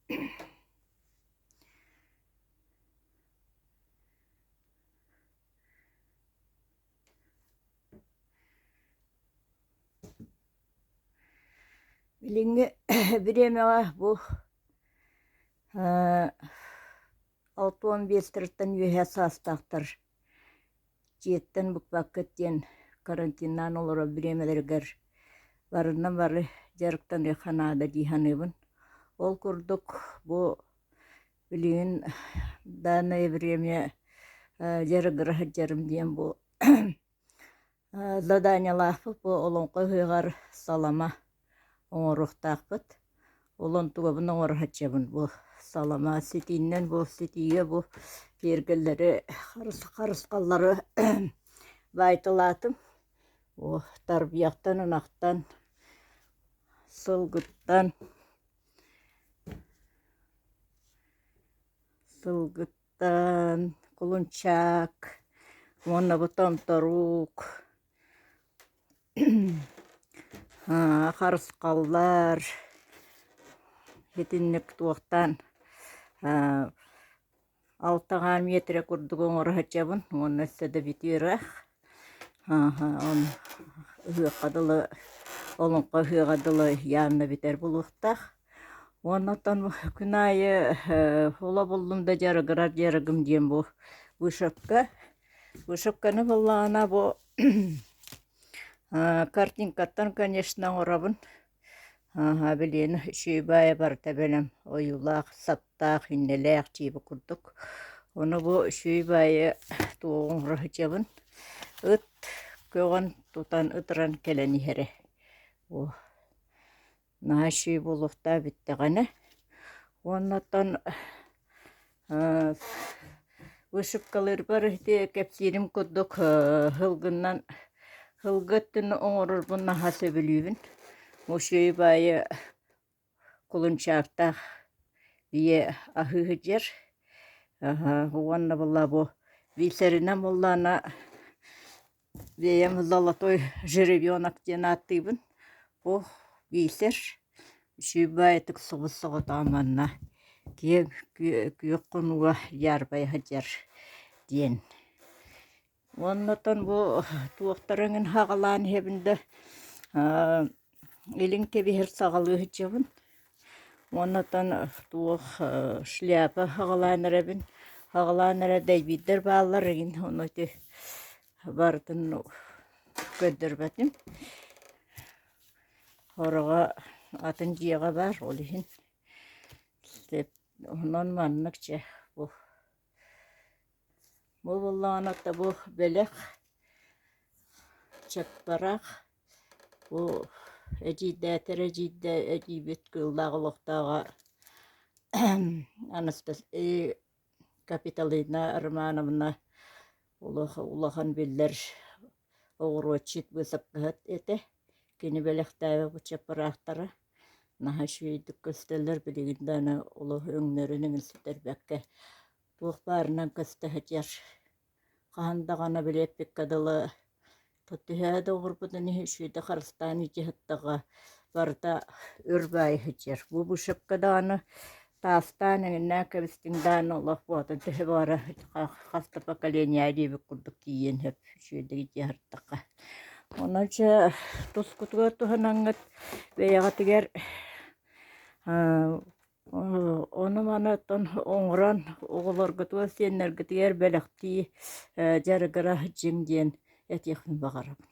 Билиҥҥи бириэмэҕэ бу 65-тэриттэн үөһэ саастаахтар дьиэттэн быкпаккыт диэн карантиннаан олорор бириэмэлэригэр барынан бары дьарыктаныахха наада дии саныыбын. Ол курдук бу билигин данное время дьарыгыра сылдьарым диэн бу Заданиелаахпыт бу олоҥхо ыһыаҕар салама оҥоруохтаахпыт. Ол онтугабын оҥоро сылдьабын бу салама ситииннэн бу ситиигэ бу киэргэллэри харысхаллары баайталаатым. Бу тарбыйахтан, ынахтан, сылгыттан, сылгыттан кулунчаак уонна бу томторук харысхаллар итинник туохтаан алтаҕа миэтэрэ курдук оҥоро сылдьабын уонна өссө да бүтүөрэх ыһыахха дылы олоҥхо ыһыаҕа дылы явно бүтэр буолуохтаах. Уонна оттон күн аайы оло буллум да дьарыгырар дьарыгым диэн бу вышивка. Вышивканы буллаҕына бу картинкаттан, конечно, оҥоробун. Билиэн үчүгэй баайа барыта бэлэм ойуулаах, саптаах, иннэлээх дьиэбэ курдук. Ону бу үчүгэй баайы туоҕу оҥоро сылдьабын. Ыт көҕөн тутан ытыран кэлэн иһэрэ. Наһаа үчүгэй буолуохтаах бүттэҕинэ. Уонна оттон вышивкалыырбар ити кэпсиирим курдук сылгыннан сылгы өттүн оҥорорбун наһаа сөбүлүүбүн. Үчүгэй баайы кулунчаактаах ийэ аһыы сылдьар. Уонна буолла бу бисеринэн буоллаҕына Бэйэм золотой жеребенок диэн ааттыыбын. Бу биисэр үчүгэй баайытык собус-соҕотоҕун манна киэҥ күөх хонууга дьаарбайа сылдьар диэн. Уонна оттон бу туохтары эҥин саҕалаан иһэбин да илин кэбиһэр саҕалыы сылдьабын. Уонна оттон туох шляпа саҕалаан эрэбин. Саҕалаан эрэ дэйбиирдэр бааллар игин ону ити барытын көрдөрбөтүм. Хороҕо атын дьиэҕэ баар ол иһин онон маннык чэ бу Бу буоллаҕына бу бэлэх чаппарах бу эдьиийдээтэр эдьиийдэ эдьиийбит Кыыллаах олохтооҕо Анастасия Капитолина Романовна улахан биллэр оҕуруотчут быысапкаһыт этэ. Кини бэлэхтээбит бу чаппараахтара наһаа үчүгэйдик көстөллөр билигин да аны олох өҥнөрүн эҥин сүтэрбэккэ туох баарынан көстө сылдьар. Хаһан даҕаны били эппиккэ дылы түһээ да оҕурбутун иһин үчүгэйдик харыстаан илдьэ сыттаҕа барыта өр баайы сылдьар. Бу бышапка даҕаны таастаан эҥиннээн кэбистиҥ даҕаны олох буотун төһө баҕара хас да поколение диэбит курдук тиийиэн сөп үчүгэйдик илдьэ сырыттахха. Онон чэ тускутугар туһанаҥҥыт бэйэҕитигэр Ону-маны оттон оҥорон оҕолоргутугар, сиэннэргитигэр бэлэхтии дьарыгыра сылдьыҥ диэн этиэхпин баҕарабын.